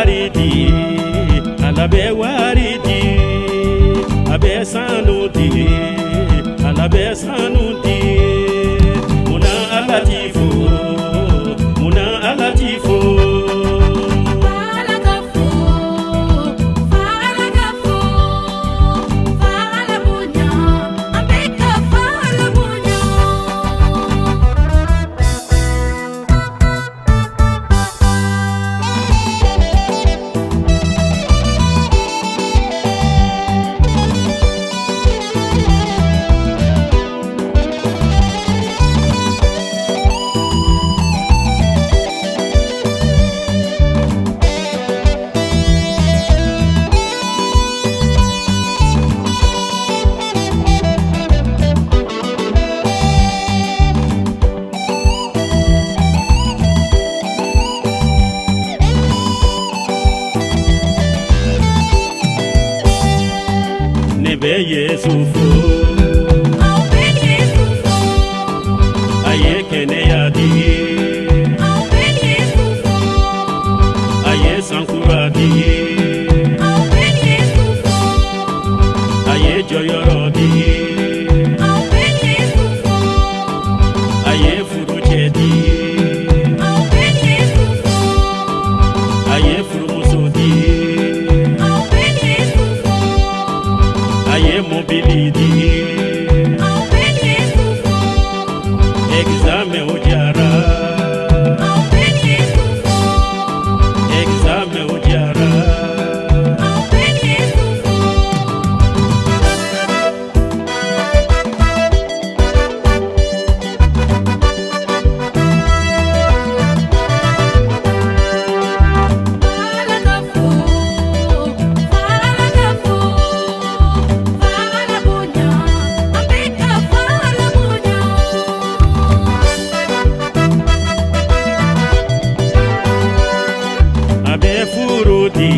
wari di, Ala bɛ wari di, a bɛ sanu di, Ala bɛ sanu di. Munna Ala t'i fo, munna Ala t'i fo. Fala ka fo, fala ka fo, fala bonya, an bɛ ka fala bonya. Ne bɛ Yesu fo, Aw bɛ Yesu fo, a ye kɛnɛya di, aw bɛ Yesu fo, a ye sankura di, aw bɛ Yesu fo, a ye jɔyɔrɔ di, aw bɛ Yesu fo, a ye furucɛ di, aw bɛ Yesu fo, a ye furumuso di, aw bɛ Yesu fo, a ye mobili di. Aw bɛ Yesu fo, Examen o diyara, aw bɛ Yesu fo, examen o diyara. Aw bɛ Yesu fo. Fala ka fo, fala ka fo, fala bonya, an bɛ ka fala bonya. A bɛ furu di,